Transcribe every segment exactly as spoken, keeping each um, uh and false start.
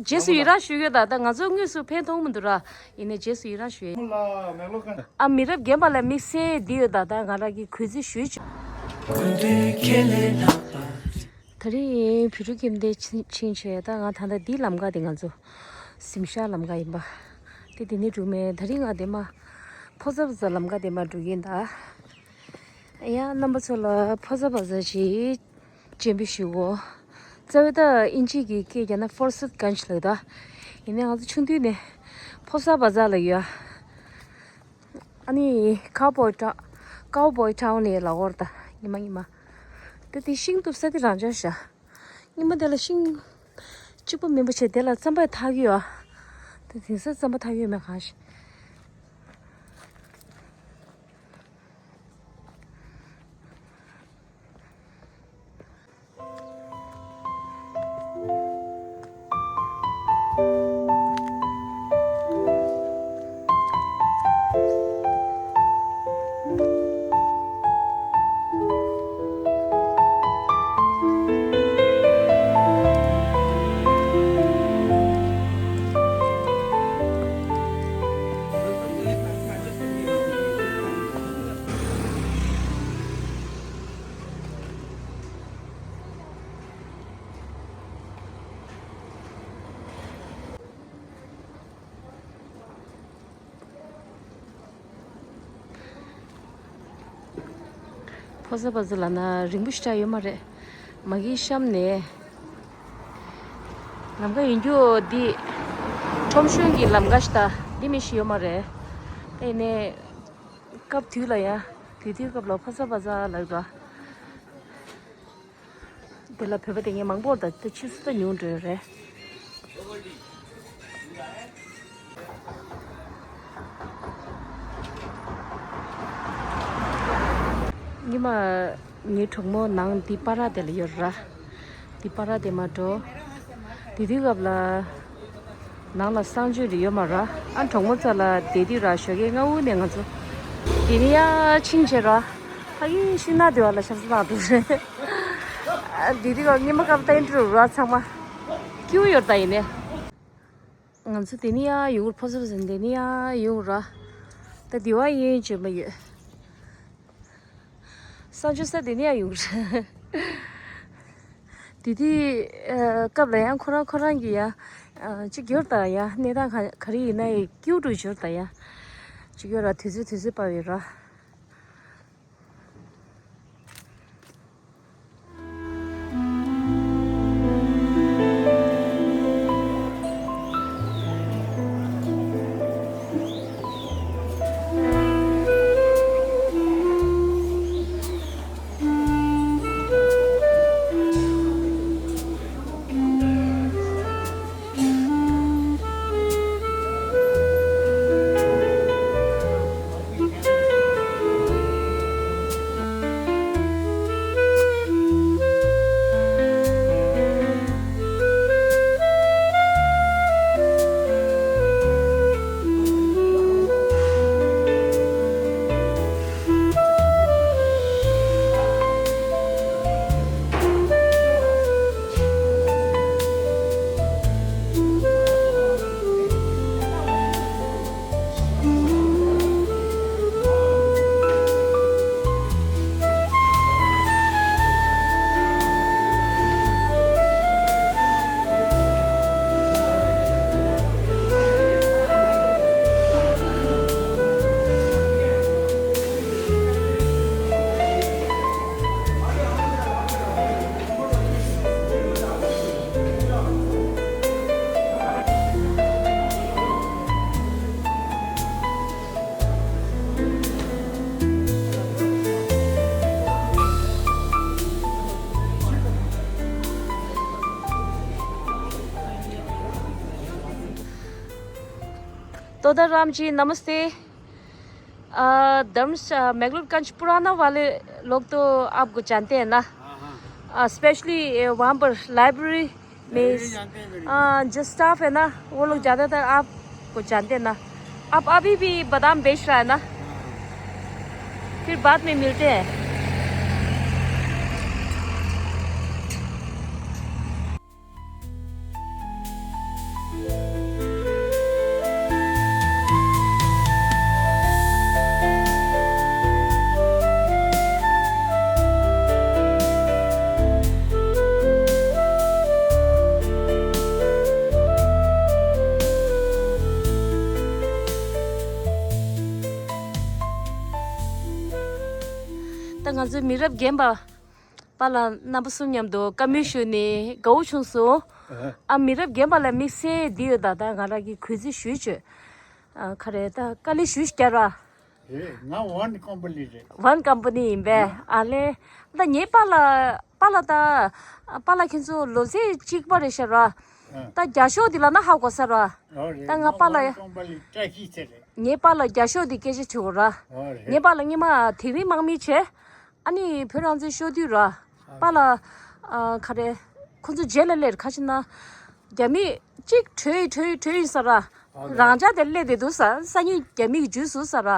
རྗེས་སུ་ཡི་རང་ཞུ་ཡོད། ད་ལྟ་ང་ཚོ་དངོས་སུ་ཕན་ཐོགས་མི་འདུག་ར། ཡིན་ནའི་རྗེས་སུ་ཡི་རང་ཞུ་ཡོད། ཨ་མི་རབས་རྒན་པ་ལ་དམིགས་བསལ་འདི་ཡོད། ད་ལྟ་ང་རང་གི་གུས་བརྩི་ཞུས་བྱུང་། དེ་རིང་བོད་ཕྲུག་ཁྱིམ་སྡེ་ཕྱིན་ཕྱིན་ཆད། ད་ང་ད་ལྟ་འདི་ལམ་ཁ་དེ་ང་ཚོ་གཟིམ་ཤག་ལམ་ཁ་ཡིན་པ། དེ་དེ་ནས་འགྲོ་མེད། དེ་རིང་ང་དེ་མ་ཕོ་ས་བ་ཟ་ལམ་ཁ་དེ་མ་འགྲོ་གིན་ད། ཡང་རྣམ་པ་ཚོ་ལ་ཕོ་ས་བ་ཟ་ཞིག་སྤྱན་འབུལ་ཞུའོ། རྩ་བའི་ད་ཨིན་ཇི་གི་སྐད་རྒྱག་ན་ཕོར་སི་གན་ཇི་ལབ་ད། ཡིན་ནའི་ང་ཚོ་ཆུང་དུས་ནས་ཕོ་ས་བ་ཟ་ལབ་ཡོད། ཨ་ནི་ཀའོ་བོའི་ཊ་ཀའོ་བོའི་ཊའུན་ནས་ལབ་ཡོད་རེད་ད། ཉི་མ་ཉི་མ། ད་དེ་ཤིང་གཏུབ་ས་དེ་རང་འཇགས་བཞག་ཉི་མ་དེ་ལ་ཤིང་གཅིག་པོ་མིན་པ་བྱས་དེ་ལ་རྩམ་པ་འཐག་གི་ཡོད། དེ་དེང་སང་རྩམ་པ་འཐག་ཡོད་མེད་གང་ཤེས། ཕོ་ས་བ་ཟ་ལབ་ན་རིང་པོ་ཞེ་དྲག་ཡོད་མ་རེད། མ་གིའི་གཤམ་ནས་ལམ་ཁ་ཡིན་རྒྱུ་འདི་ཁྲོམ་གཞུང་གི་ལམ་ཁ་ཞིག་ད་འདི་མི་ཞིག་ཡོད་མ་རེད། དེ་ནས་སྐབས་དུས་ལ་ཡང་དུས་དུས་སྐབས་ལ་ཕོ་ས་བ་ཟ་ལབ་ད། དེ་ལ་བོད་པ་དེ་ངས་མང་པོ་དང་དེ་ཕྱིས་སུ་ད་ཉུང་འགྲོ་ཡོད་རེད། ཉི་མ་ངའི་གྲོགས་མོ་ནང་འདི་པ་ར་དེ་ལ་ཡོད་ར། འདི་པ་ར་དེ་མ་འགྲོ། དེ་དུས་སྐབས་ལ། ནང་ལ་གསང་སྤྱོད་རེ་ཡོད་མ་ར། ཨ་གྲོགས་མོ་རྩ་ལ་བསྡད་དུས་ར་ཞོགས་ཀས་སྔ་པོ་ནས་ང་ཚོ་དེ་ནས་ཡར་ཕྱིན་བྱས་ར། ཕ་གི་ཤིང་ནགས་དེ་བ་ལ་ཆབ་སྲིད་ནག་འདུག་རེད། ཨ་དེ་དུས་སྐབས་སྔོན་མ་སྐབས་ད་ཨིན་ཊར་བིའུ་ར་ཚང་མ་སྐྱིད་པོ་ཡོད་ད་ཡིན་ནའི། ང་ཚོ་དེ་ནས་ཡར་ཡོང་ཕོ་ས་བ་ཟ་དེ་ནས་ཡར་ཡོང་ར། ད་དེ་བ་ཡིན་བྱས་མ་ཡོད། གསང་སྤྱོད་ས་དེ་ནས་ཡང་ཡོང་གི་རེད། དེ་དུས་ཨ་སྐབས་ལ་ཡང་ཁོ་རང་ཁོ་རང་གི་ཡང་ཨ་གཅིག་གྱུར་དང་ཡང་གནས་སྟངས་ག་ག་རེ་ཡིན་ན་ཡང་སྐྱིད་པོ་འགྲོ་གྱུར་དང་ཡང་གཅིག་གྱུར་ར་དུས་ཚོད་དུས་ཚོད་སྤར་བའི་ར། तोता राम जी, नमस्ते। अ, धर्म, अ, मैगलोडगंज पुराना वाले लोग तो आपको जानते हैं ना? हाँ, हाँ। अ, स्पेशली, अ, वहाँ पर लाइब्रेरी में, लाइब्रेरी जानते हैं मेरी। अ, जो स्टाफ है ना, वो लोग ज़्यादातर आपको जानते हैं ना? आप अभी भी बादाम बेच रहा है ना? हाँ। फिर बाद में मिलते हैं। ང་ཚོའི་མི་རབས་རྒན་པ་པཱ་ལགས་རྣམ་པ་གསུམ་མཉམ་དུ་བཀའ་མོལ་ཞུས་ནས་དགའ་བོ་བྱུང་སོང་། ཨ། མི་རབས་རྒན་པ་ལ་དམིགས་བསལ་འདི་ཡོད་ད། ད་ང་རང་གིས་གུས་བརྩི་ཞུས་བྱོས། ཨ། ག་རེ་ད་དཀའ་ལས་ཞུས་བསྐྱར་བ། རེད། ང་ཝན་ཀམ་པ་ནི་རེད། ཝན་ཀམ་པ་ནི་ཡིན་པས། ཨ་ལེ། ད་ངའི་པཱ་ལགས་པཱ་ལགས་ད་པཱ་ལགས་ཁྱེད་ཚོ་ལོ་ཚད་གཅིག་པ་རེད་ཤག་ར། ཨ། ད་རྒྱ་ཤོག་འདི་ལ་ན་ཧ་གོ་ས་ར། ཨོ་རེད། ད་ང་པཱ་ལགས་ཝན་ཀམ་པ་ནི་བཀྲ་ཤིས་ཚེ་རེད། ངའི་པཱ་ལགས་རྒྱ་ཤོག་འདི་སྐད་ཆ་བྱེད་གོ་ར། ཨོ་རེད། ངའི་པཱ་ལགས་སྔོན་མ་དིང་རི་དམག་མི་བྱས། ཨ་ནི་བོད་རང་བཙན་ཤོར་དུས་ར། པཱ་ལགས། ཨ། ག་རེ། ཁོ་ཚོ་རྗེས་ལ་སླེབས་ག་ཕྱིན་ན། རྒྱ་མི་གཅིག་བྲོས་ཡི་བྲོས་ཡི་བྲོས་ཡི་ཟེར་ར། ཨ་ལེ། རང་ཅག་དེ་སླེབས་བསྡད་འདུག་ཟེར། སང་ཉིན་རྒྱ་མི་གི་འཇུས་སོང་ཟེར་ར།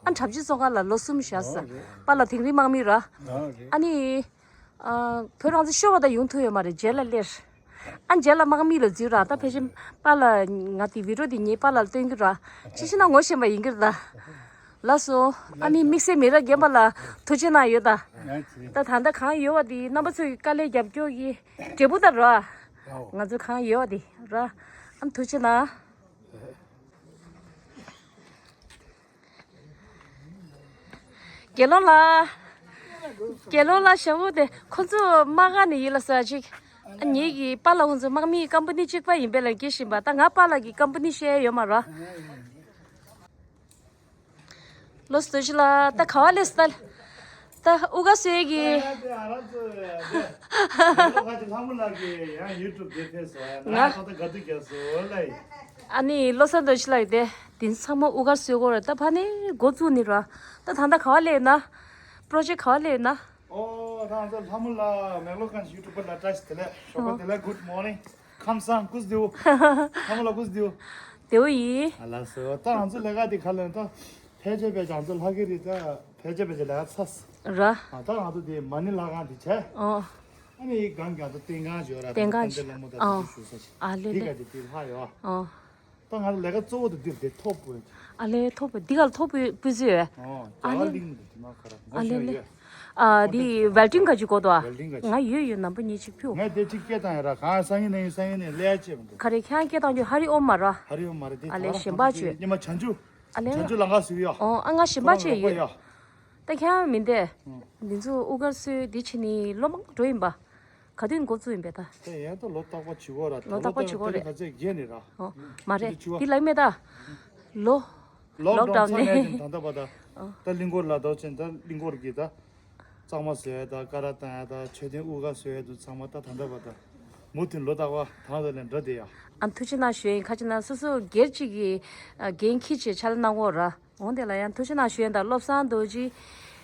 ཨ། འཁྲབ་ཆུ་བཙོན་ཁང་ལ་ལོ་གསུམ་བཞག་ཟེར། ཨོ་རེད། པཱ་ལགས་དིང་རི་དམག་མི་ར། ཨོ་རེད། ཨ་ནི། ཨ། བོད་རང་བཙན་ཤོར་བ་དང་ཡོང་ཐུབ་ཡོད་མ་རེད། རྗེས་ལ་སླེབས། ཨ། རྗེས་ལ་དམག་མི་ལ་འཛུལ་ར། ད་ཕལ་ཆེར་པཱ་ལགས་ང་དེ་བི་ཌི་ཡོ་དེ་ངའི་པཱ་ལགས་ལ་སྟོན་གྱི་ར། ཅི་ཞིག་ན་ངོ་ཤེས་པ་ཡིན་གྱི་ར་ད། ལགས་སོ། ཨ་ནི་དམིགས་བསལ་མི་རབས་རྒན་པ་ལ་ཐུགས་རྗེ་གནང་ཡོད་ད། ད་ད་ལྟ་གང་ཡོད་པ་དེ་རྣམ་པ་ཚོ་གི་དཀའ་ལས་རྒྱབ་སྐྱོར་གྱི་འབྲས་བུ་ད་ར། ང་ཚོ་གང་ཡོད་པ་དེ་ར། ཨ་ནི་ཐུགས་རྗེ་གནང་། དགེ་སློང་ལགས། དགེ་སློང་ལགས་ཞབས་པོ་དེ་ཁོ་ཚོ་དམག་སྒར་ནས་ཡིན་ལ་ཟེར་ཅིག་ངེད་ཀྱི་པཱ་ལགས་ཁོང་ཚོ་དམག་མིའི་ཀམ་པ་ནི་གཅིག་པ་ཡིན་པས་ལ་སྐྱེ་བཞིན་པ། ད་ང་པཱ་ལགས་ཀྱི་ཀམ་པ་ནི་བཤད་ཡ་ཡོད་མ་རེད། ལགས་སོ་རྡོ་རྗེ་ལགས། ད་ག་བ་སླེབས་སོང་ད། ད་དབུ་སྐར་གསོལ་གྱི། ང་ཨ་ནི་བློ་བཟང་རྡོ་རྗེ་ལགས་དེ་དེང་སང་ཚང་མ་དབུ་སྐར་གསོལ་གྱི་ཡོད་རེད། ད་ཕ་ནས་འགོ་བཙུགས་ནི་ར། ད་ད་ལྟ་ག་བ་སླེབས་ན། པྲོ་ཇེཀ་ག་བ་སླེབས་ན། ཨོ། ད་ང་ཚོ་ལྷ་མོ་ལགས་མེག་ལོ་ཀན་ཡུ་ཊུབ་པར་ལ་བཀྲ་ཤིས་བདེ་ལེགས། ཞོགས་པ་བདེ་ལེགས། Good morning. ཁམས་བཟང་། སྐུ་གཟུགས་བདེ་པོ། ལྷ་མོ་ལགས་སྐུ་གཟུགས་བདེ་པོ། བདེ་པོ་ཡིན། ཨ་ལགས་སོ། ད་ང་ཚོ་ལས་ཀ་དེ་ག་ལ་ད་ཕལ་ཆེར་ཕལ་ཆེར་ང་ཚོ་ལྷ་གི་རི་ད་ཕལ་ཆེར་ཕལ་ཆེར་ལས་ཀ་ཚར་ར། ཨ། ད་ང་ཚོ་དེ་མ་ཎི་ལྷ་ཁང་དེ་བྱས། ཨོ། ཨ་ནི་སྒང་གི་ང་ཚོ་རྟེན་ཁང་ཡོད་ར། རྟེན་ཁང་ད་ལྷ་མོ་ད་ཨོ། དེ་ཞུ་ས་ཞིག་ཨ་ལེ་དེ་ལེ། ག་དེ་དེ་ལྷ་ཡོད། ཨོ། ད་ང་ལས་ཀ་གཙོ་བོ་དེ་འདིར་དེ་ཐོག་པོ། ཨ་ལེ་ཐོག་པོ་འདི་ག་ལ་ཐོག་པོ་སྤུས་ཚད་ཡོད། ཨོ། ཨ་ལེ་ལེ། ཨ་ལེ་ལེ། ཨ་འདི་ཝེལ་ཌིང་ག་ཅིག་གོ་དོ། ཝེལ་ཌིང་ག་ཅིག་ང་ཡོད་ཡོད། ནམ་པ་ཉེ་ཅིག་ཕུ། ངས་དེ་གཅིག་སྐད་བཏང་ཡ་ར། གང་སང་ཉིན་ནས་ཡིན། སང་ཉིན་ནས་ལས་བྱེད་མི་འདུག་ག་རེ་ཁྱེད་རང་སྐད་བཏང་རྒྱུ་ཧ་རི་ཨོམ་མ་ར། ཧ་རི་ཨོམ་མ་ར། དེ་ཨ་ལེ་གཞན་པ་བྱོས། ཉི་མ་བྱང་ཆུབ། ཨ་ལེ། བྱང་ཆུབ་ལམ་ཁ་ཟེར་ཡ། ཨོ། ཨ་ང་གཞན་པ་བྱས་ཡོད། ད་ཁྱེད་རང་མིན་ཏེ། འདི་ཚོ་དབུ་སྐར་གསོལ་འདི་བྱས་ནས་ལོ་མང་འགྲོ་ཡིན་པ། ག་དུས་འགོ་བཙུགས་ཡིན་པས་ད། དེ་ཡང་ད་ལོ་རྟག་པར་བྱེད་དགོས་ར། ད་ལོ་རྟག་པར་བྱེད་དགོས་རེད། ད་ལྟ་བརྒྱད་ནས་ར། ཨོ། མ་རེད། དེ་བྱེད་དགོས། འདི་ལབ་མེད་ད། ལོ། ལོག་ཌའོན་ཚར་ནས་ད་ལྟ་བར་ད། ཨོ། ད་གླིང་སྐོར་ལ་འགྲོ་ཕྱིན་ད་གླིང་སྐོར་གྱི་ད། གཙང་མ་བཟོ་ཡ་ད་ཀ་ར་བཏང་ཡ་ད་མཆོད་རྟེན་དབུ་སྐར་བཟོ་ཡ་དུ་ཚང་མ་ད་ད་ལྟ་བར་ད། མུ་མཐུད་ལོ་རྟག་པར་ད་ལྟ་ལས་འགྲོ་བསྡད་ཡ། ཨ་ཐུགས་རྗེ་གནང་ཞུ་ཡིན། ཁ་ཅིག་ན་སོ་སོ་སྒེར་གཅིག་གི་འགན་འཁྱེར་བྱས་ཕྱག་ལས་གནང་དགོས་ར། འོང་དེ་ལ་ཡང་ཐུགས་རྗེ་གནང་ཞུ་ཡིན། ད་བློ་བཟང་རྡོ་རྗེ།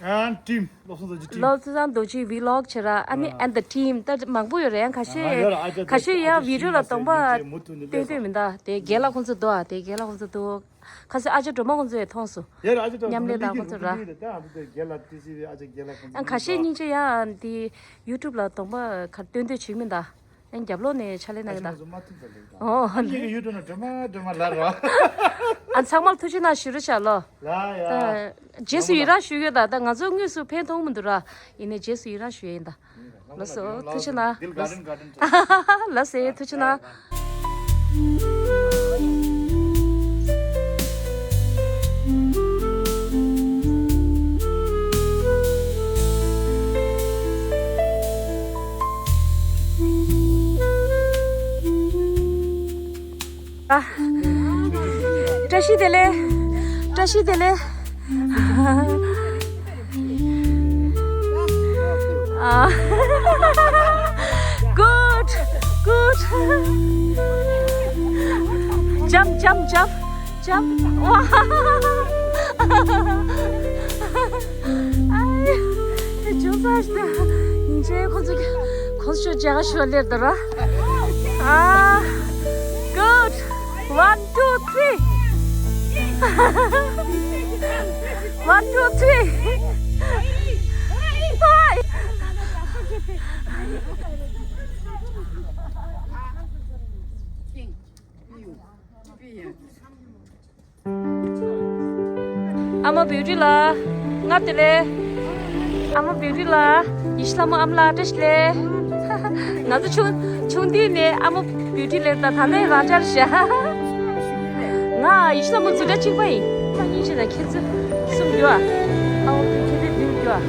And team། བློ་བཟང་རྡོ་རྗེ་team། བློ་བཟང་རྡོ་རྗེ་ཝི་ལོག་བྱེད་ར། ཨ་ནི་and the team། ད་མང་པོ་ཡོད་རེད། ཡང་ཁ་ཤས་ཡོད་ར། ཨ་ཅག་ཁ་ཤས་ཡང་ཝི་ཌི་ཡོ་ལ་གདོང་པ་མུ་མཐུད་ནས་སྟོན་སྟོན་མི་འདུག་དེ་རྒན་ལགས་ཁོང་ཚོ་འདུག་དེ་རྒན་ལགས་ཁོང་ཚོ་འདུག་ཁ་སང་ཨ་ཅག་སྒྲོལ་མ་ཁོང་ཚོ་ཡང་མཐོང་སོང་། ཡ་ར། ཨ་ཅག་སྒྲོལ་མ་མཉམ་ལས་དང་ཁོང་ཚོ་ར། ད་ཨ་ཅག་རྒན་ལགས་ཏི་སི་ཝི་ཨ་ཅག་རྒན་ལགས་ཁོང་ཚོ། ཁ་ཤས་སྙིང་རྗེ་ཡང་དེ་ཡུ་ཊུབ་ལ་གདོང་པ་ག་སྟོན་སྟོན་བྱེད་མི་འདུག་ཡང་རྒྱབ་ལོགས་ནས་ཕྱག་ལས་གནང་གི་ད། ཨོ། ཨ་ནི་ཡུ་ཊུབ་ན་སྒྲོལ་མ་སྒྲོལ་མ་ལབ་ར། ཨ་ཚང་མར་ཐུགས་རྗེ་གནང་ཞུ་རོགས་བྱ་ལོ། ལ་ཡ། ད་རྗེས་སུ་ཡི་རང་ཞུ་གི་ཡོད་ད། ད་ང་ཚོ་དངོས་སུ་ཕན་ཐོགས་མི་འདུག་ར། ཡིན་ནའི་རྗེས་སུ་ཡི་རང་ཞུ་ཡ་ཡིན་ད། ལགས་སོ། ཐུགས་རྗེ་གནང་། ལགས་སོ། ཐུགས་རྗེ་གནང་། བཀྲ་ཤིས་བདེ་ལེགས། བཀྲ་ཤིས་བདེ་ལེགས། ཨ། Good, good. Jump, jump, jump, jump. ཝ། ཨའི། དེ་ཅུང་ཟད་ཞིག་ད། ཉིན་ཆེ་ཁོ་ཚོ་གི་ཁོ་ཚོ་མཇལ་ཁ་ཞུ་བ་སླེབས་འདུག་ར། ཨ། Good. One, two, three. One, two, three. Five. ཨ་མ་བིའུ་ཊི་ལགས། སྔ་དེ་ལས། ཨ་མ་བིའུ་ཊི་ལགས། ཡེ་ཤེས་ལྷ་མོ་ཨ་མ་ལགས་བཀྲ་ཤིས་བདེ་ལེགས། ང་ཚོ་ཆུང་ཆུང་དུས་ནས་ཨ་མ་བིའུ་ཊི་ལགས་དང་ད་ལྟ་རང་འཇགས་བཞག་ང་ཡེ་ཤེས་ལྷ་མོ་འཛིན་གྲྭ་གཅིག་པ་ཡིན། ཁྱེད་གཉིས་ཆེ་ན་ཁྱེད་ཚོ་གསུམ་རྒྱུ་ཨ། ཨ་མ་བིའུ་ཊི་ཁྱེད་ཚོ་བདུན་རྒྱུ་ཨ།